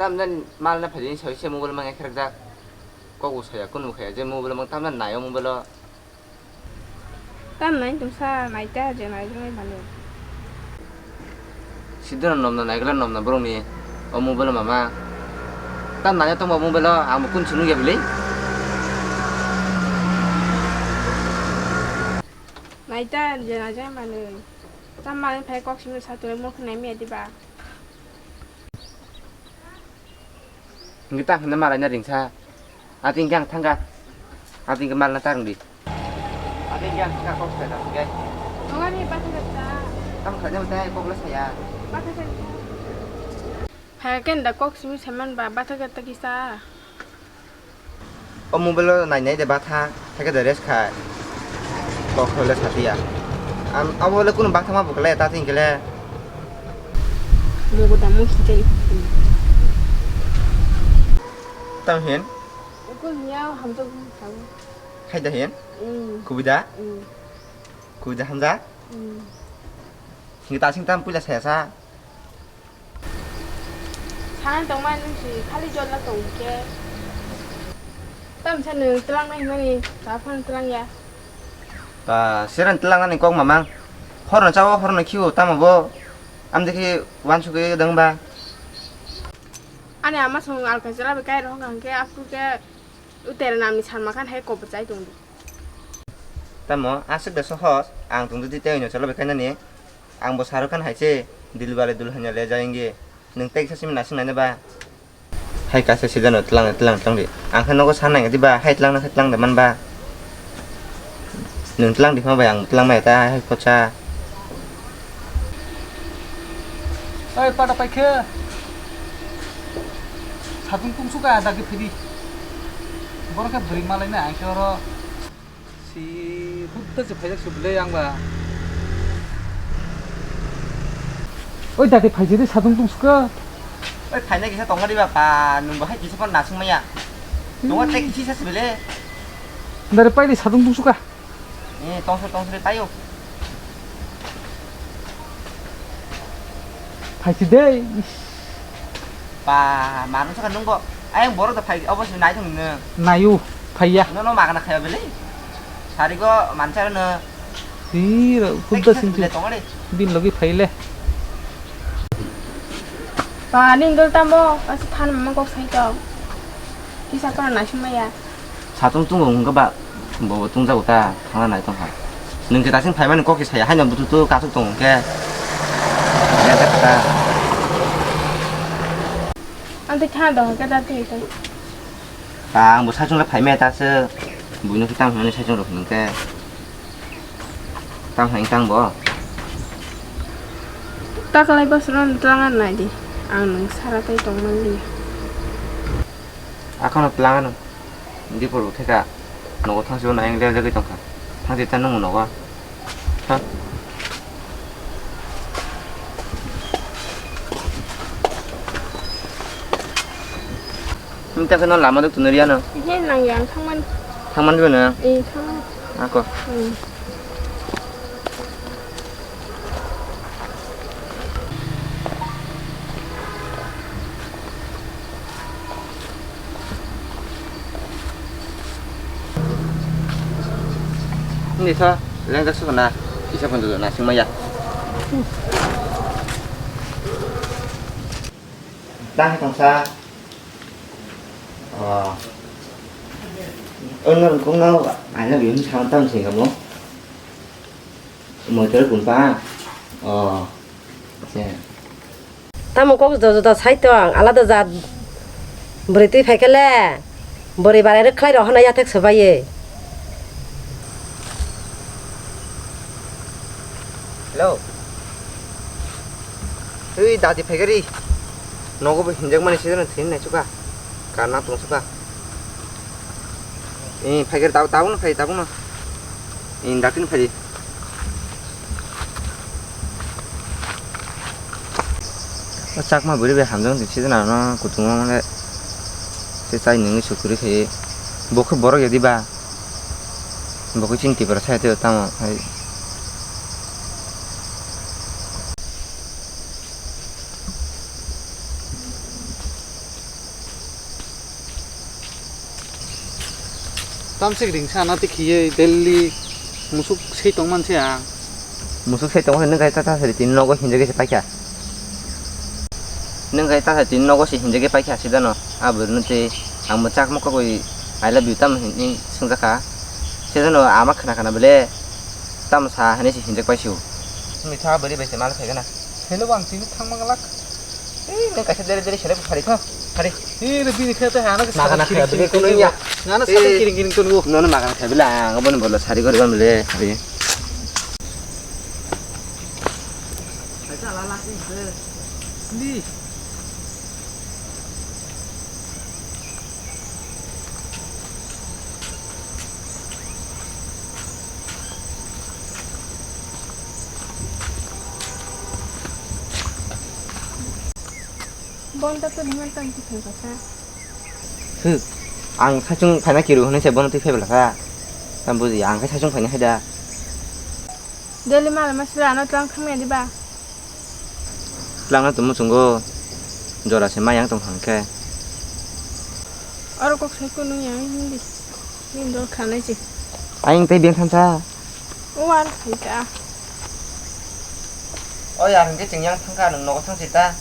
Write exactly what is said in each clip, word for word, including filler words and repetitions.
Tamjani malna phaidi sawi se mobile mangai khrakjak. Kok bo saya, kunu bo khaya, je mobile mang tamna naio mobile o. Tam nai tong sa, nai ta je nai jongoi manu. Sidino nomna naikla nomna borokni o mobile o mama. Tam naio tongba mobile o, ang bo kun chunuk ya bili. Nai ta je nai jongoi manu. Tam mani phai kok simi sa tole mo khnai mi diba. Hingke ta hwnna malai na ringsa. Ati hingke ang thangka. Ati hingke malna ta rwngdi. Ati hingke ang thangka kok sai ta hingke. Nongani batha kata. Tamo khaina mate kok le saya. Batha kata. Phai ken da kok simi seman ba batha kata kisa. O mobile o nai nai de batha, theke de rest khai. Kok hole satiya. Am, abo le kunu batha ma bukle ta tin kele. Mogo da mo hitai. Tam hin? Ko niya hamjak tau. Hai da hin? Mm. Kubida? Mm. Kubida hamjak? Mm. Ngi ta sing tam puila saya sa. Sana tongmani nung si khali jotla tong khe. Tamsa nung tlangnai hwnmani, ta phano tlang ya. Ta, seran tlangnani kok mamang. Horno chao, horno khio, tamo bo. Amde khe wansugwi dang ba. Ani ama song alka jela be kai rong kang khe, aphuru khe utere namni sanma khan hai kop chai tong di. Tamo, aswk da sohos, ang tong di tei no chalo be kainani. Ang bo Shahrukh Khan hai se, Dilwale Dulhaniya Le Jayenge. Nwng tei kisa simi naising naina ba? Hai kaisa season o tlang, tlang, tlang di. Ang khe nogo sa nang di ba, hai tlang na khe tlang da man ba. Nwng tlang di ma bai ang tlang mai ta hai khotsa. Oi, pada pai khe. Satung tung suka ada ke phiri. Borok khe bwrwi malai na ang khe oro. Si, hutta se phaijak se bwle ang ba. Oi, dati phaijak de satung tungsuka. Oi, phaina kisa tonga diba pa, nung bahai kisa pon nasung maya. Tonga tek kisa se bwle. Dari paili satung tungsuka. Eh, tongsa tongsa de payo. Phaisi de. Pa, manu saka nungbo. Ayang borok da phai, obo se nai thung nung. Nayu, phaiya. No, no, magana khaya bele. Sari go mancha no. Tira, kudda sintu. Tongare. Bin logi phaile. Pa, ning dol tamo, kasi than mama kok sai to. Kisa kono nasimaya. Satung tungo hwnkhe ba, bo tungjago ta, thangna nai tongkha. Nwng se daising phaimani kok se saya, haino bututu kasuk tongo hwnkhe. Ang tei khana dong hwnkhe da tei tei. Ta, ang bo saichung le phaimaya ta se, buino khe tang hwnwi saichung rok hwnkhe. Tang hai tang bo. Takalai bosoro no twlang ar nai di. Ang nwng sara tei tong man liya. Akhano twlang ano. Dipor bo theka. Nogo thangsi bo nai ang lerjagwi tongkha. Thangsi ta nung nogo. Ha? Nini ta kheno lama duk tunui riya no. He nang yang thangman. Thangman gano. Eh, thangman. Ako. Hmm. Nini tho, lengjak suko na, kisa pun duduk na, singmaya. Dah, tongsa. Oh. Ono rungkung no, I love you, sama tang sing kamu. Motor pun pa. Oh. Tamo kok juda juda sai tong, alada jat bwrwi twi phai khe le, bwrwi barai rwkhlai rok hwnwi yathek swbai. Hello. Twi dadi phai khe ri. Nogo bo hinjak mani season thwini nai chuka. Karna tong chuka. Eh, phai khe tabuk no phai, tabuk no. Eh, dakti no phai di. O chakma bwrwi bai hamjak di sijana no kutung o le se chai nungwi sukuri khai bo khe borok ya di ba bo khe chini tipra sai tei tamo hai. Tamsik ringsa na tikhiye daily musuk sei tongman se ang. Musuk sei tongman nwng khe ta ta sari tini nogo hinjagwi se paikha. Nwng khe ta sari tini nogo se hinjagwi paikha sidano. A bwrwino tei ang bo chakma kogwi "I love you" tamo hinwi swngjakha. Sidano ama khna khna bele tamo sa hinwi se hinjak paisio. Nwng tha bwrwi bai se mal khaigana. Hello bang tini thangma glak. Ei, nang kaisa dere dere selai phari tho. Phari. Ei, re bini khe to hana ke Magana sakhe khe kiring bini kiring kuno ya. Nana sakhe kiring kiring kuno. Nono magana khe bela, ang boni bolo sari gori bam le. Phari. Kaisa la la sing se. Li. Bonta to niman tang ki thang kasa. Hwk, ang saichung phaina kiru hwnwi se bono twi phai bwlakha. Tam buji, ang khe saichung phaina hai da. Daily mala masla ano tlang thangya diba? Tlangna tongmo chwnggo, jora se mayang tong hang khe. Oro kok sai kunu ya hindi. Hindi khanai se. Ayang tei beng thansa. O ar sai ta. O ya hingke chwng yang thangkha nwng nogo thang sita.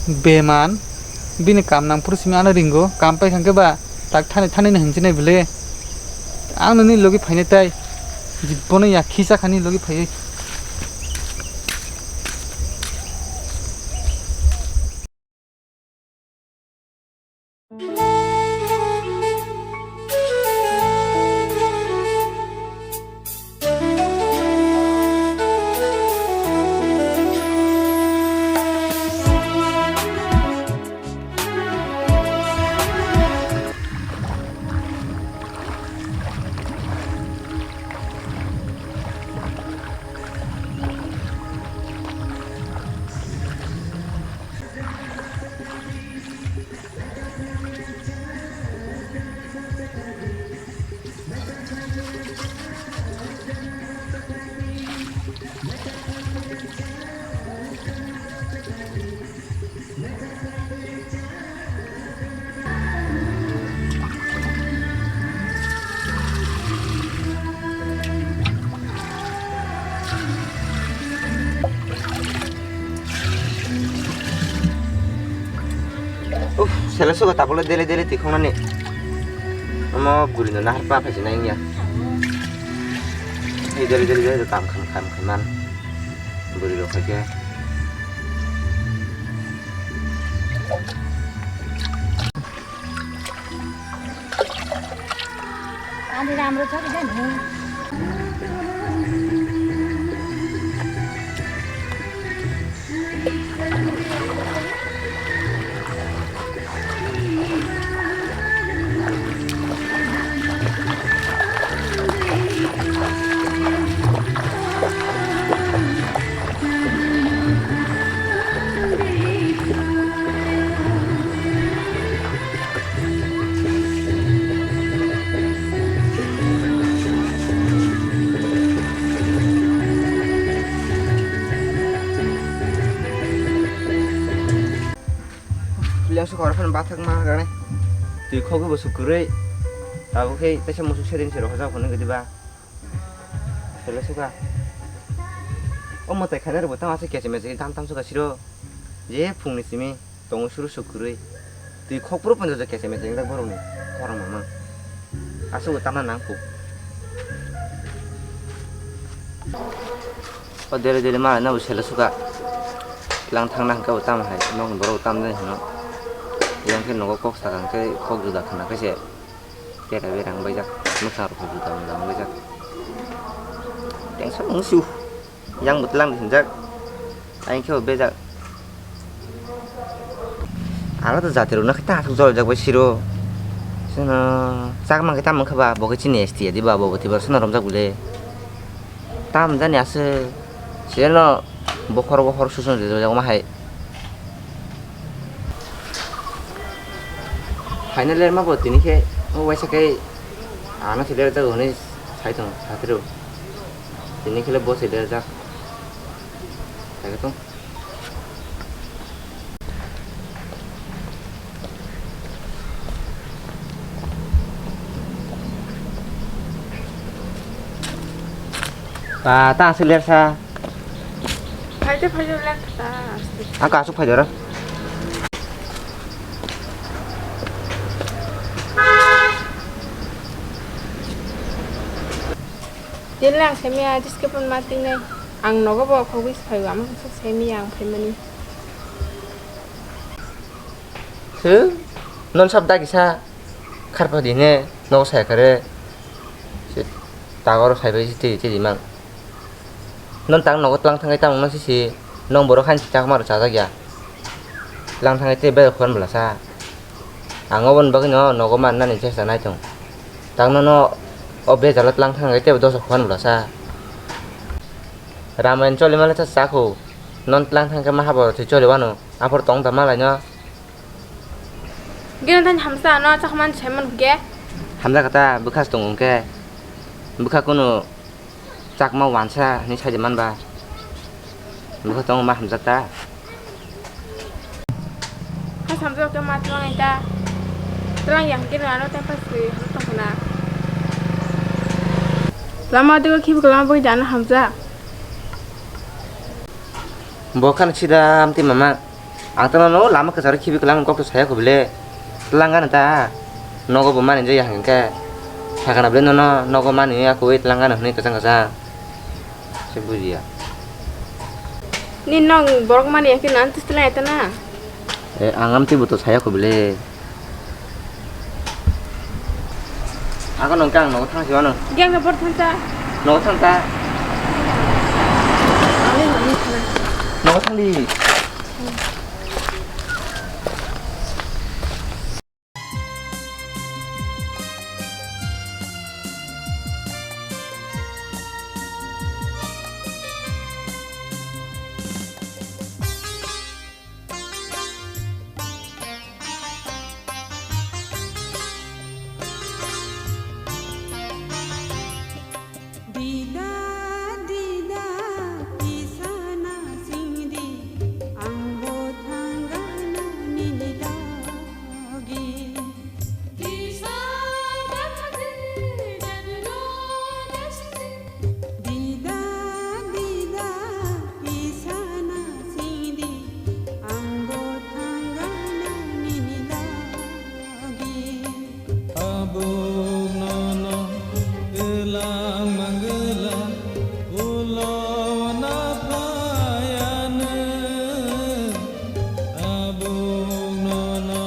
Beman, bini kam nang phuru simi ano ringo, kam pai khangke ba tak thani thani no hinjinai bwle. Ang nini logi phainai tai, jibbono ya khisa khani logi phaiwi. Uff, sele suka tabule dele dele tikhongnani. Omo buri no nahar pa phaisi nai ya. Ei dele dele dele tam kham kham kham man. Buri rok khaikhe. Ani ramro thok jani. Pileng sukha oro phano bathak ma gane. Twi khogwi bo suk kwrwi. Tabuk khe teisa musuk sedin se rohorjak hwnwi gidi ba. Sele suka. O mwtai khainai rokbo tamo aswk keche meche dam tam suka siro. Je phungni simi tongo suru suk kwrwi. Twi khok phuru ponjo kese mese wngjak borokni khorang mamang. Aswk bo tamo nang kuk. O dere dere ma nabo sele suka. Lang thangna hwnkhe bo tamo hai nokni borok tamo nai hwno. Yang khe nogo kok saka hwnkhe kok juda khna khe se. Tera berang baijak, mwkhang rok juda mwnda wng baijak. Tension wng su, yang bwtlang di hinjak, ayang khe bo bejak. Alada jati rok nakhe ta aswk jol jak bai siro. Chwngno chakma khe tamo wngkha ba, bo khe chini S T ya diba, bo bo Tiprasa no romjak bole. Tam jani aswk, siyano bokhor bokhor susun rijak ma hai. Final lerma bo tini khe o waisa khe ano se lerjak hwnwi sai tongo satiro. Tini khe le bo se de jak. Khaikhe tong. Ba, ta aswk lersa. Phaide, phaide, lersa ta aswk. Ang aswk phaide oro. Tini ang semiya, diske pun ma tingnai. Ang nogo bo khogwi se phaio, ama khe semiya ang phaimani. Sir, non sab dagi sa kharpa di ne, nogo saya kare. Sir, tagoro sai bai twi twi mang. Non tang nogo tlang thangai tamo no sisi, nong borok han si chakma rok chajak ya. Tlang thangai tei bai khuan bwlasa. Ang oboni bagwi no nogo mannani chesta nai tong. Tang nono o bejalo tlang thangai tei dosa khuan bwlasa. Ramayan choli male cha chakhu. Non tlang thangkhe ma habo thwi choli wano. Aphor tong da malai no. Gina than hamsa no chakman seman ke. Hamja kata bwkhas tong ke. Bwkha kunu chakma wansa ni saide manba. Bwkha tong ma hamjak ta. Ha samjak ta ma tlang ita. Tlang yang kira ano tempat sui tong na. Lama tu khibu lama boi dana hamjak. Bo khana sida amtwi mama. Ang tongno no lama kwcharo khibi kwlang kok to saya kho bile. Tlang gana ta. Nogo bo mani jaya hangke. Sakana bile nono nogo mani ya koi tlang gana hwnwi kwchang kwchang. Se bujiya. Ni nong borok mani ya khe nan tis tlang eta na. Eh, ang amtwi bo to saya kho bile. Ako nong kang nogo thang siwano. Geng na bor thang ta. Nogo thang ta. Nogo thang di. Dida, dida, kisa na singdi, ang bo thangana nini logi. Dida, dida, kisa na singdi, ang bo thangana nini logi. Abuk nono twlang manggwla, ulo na phayano. Abuk nono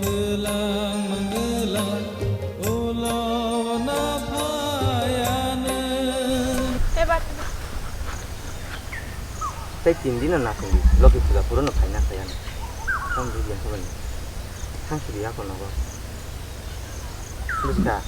twlang manggwla, ulo na phayano. Tei tin din no nasing di, Loki puja phuru no phaina phayano. Tamo bujia khe bani. Thang sidi ako nogo. Buska.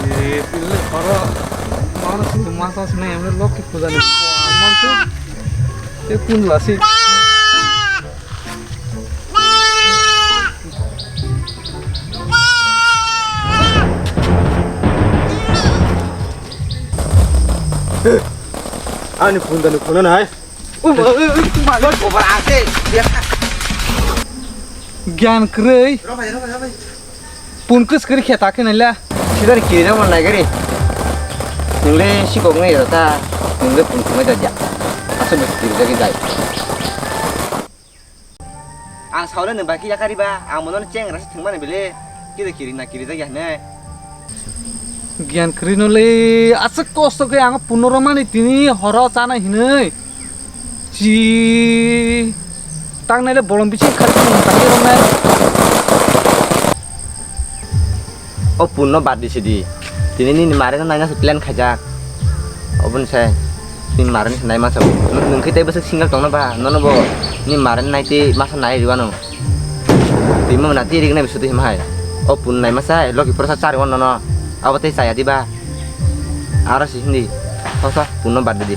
Eh, pili oro, oro sini masa sini yang Loki puja ni mansu. Te kun lasi. Ani phone dano phone nai. Gyan kwrwi. Pun kwskwrwi khe ta khe naila. Sidari kiri na mon nai gari. Nungle sikok ngai ta. Nungle pun kumai ta ja. Asa bus kiri jagi jai. Ang saole nwng bai khe yakari ba, ang mono cheng rasi thwngmani bele, kiri kiri na kiri jagya hwnwi. Gyan kwrwi no le, aswk kosto khe ang punno romani tini horo chanai hwnwi. Chi tangnai le bolong bising khari tong thangwi romnai. O punno bad di sidi. Tini nini mare no naina se plan khaijak. Oboni sai nini mare no se nai masa. Nwng khe tei bwswk single tongno ba? Nono bo nini mare no nai tei masa nai riwano. Twi ma na twi rigna bisu twi himhai. O pun nai masa Loki prosa chari wan nono. Abo tei chaya diba? Aro si hindi. Hosa punno bad di.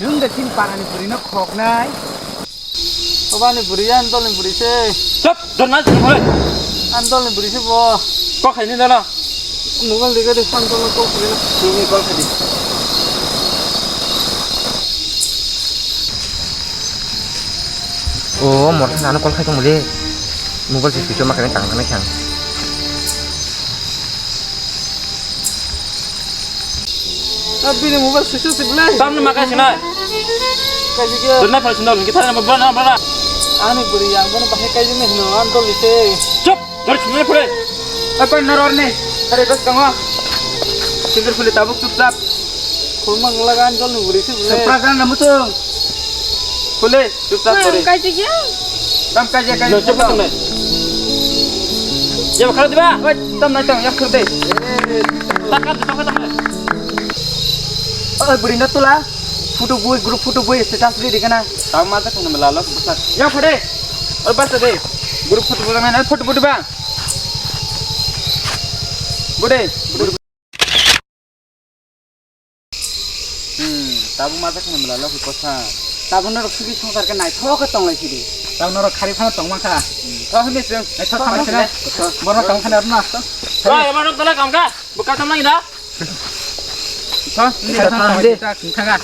Nwng de chini parani bwrwino khoknai. Obani bwrwi, ani dolni bwrwi se. Chop, donna, chini bwrwi. Ani dolni bwrwi se bo. Kok khaini dala. Mobile dega de, ani dolno kok khaina. Nini kok khaidi. O, morsa nano call khai tongmole. Mobile se switch off ma khaina tang thangna khe ang. Bini mobile switch off se belai. Tamni makai sinai. Kaji ge. Donnai phai sindor, kita nama bana bana. Ani bwrwi yang bono bahai kaijini hino, ani dolni se. Chop, dor sinai pore. Apa naror ne? Are bas kangwa. Sindur phuli tabuk chupchap. Khulma nglaga ani dolni bwrwi se belai. Sepra kan namu tung. Phuli. Chupchap kore. Kaijak ya. Tam kaijak, kaijak. Lo, chupchap tongnai. Ya, bakal diba? Oi, tam nai tam, yak khur de. Taka, taka, taka. Oi, bwrwi no tula. Photo bui, group photo bui, status bui dikana. Tam ma ta khana mala lo, basa. Ya, phode. Oi, basa de. Group photo bui, mana photo bui ba. Bude. Hmm, tabuk ma jakha mela logi kosa. Tabuk norok sugi songsar khe naithok khe tonglai sidi. Tabuk norok khari phano tongma kha. Hmm, thok hini chwng. Naithok thok thangma hini sina. Thok. Borok tong khana rwna. Oi, ema rok tala kam kha. Bo ka tong nang ida. Thok, hini thok thok thok hini. Thok, thok kha.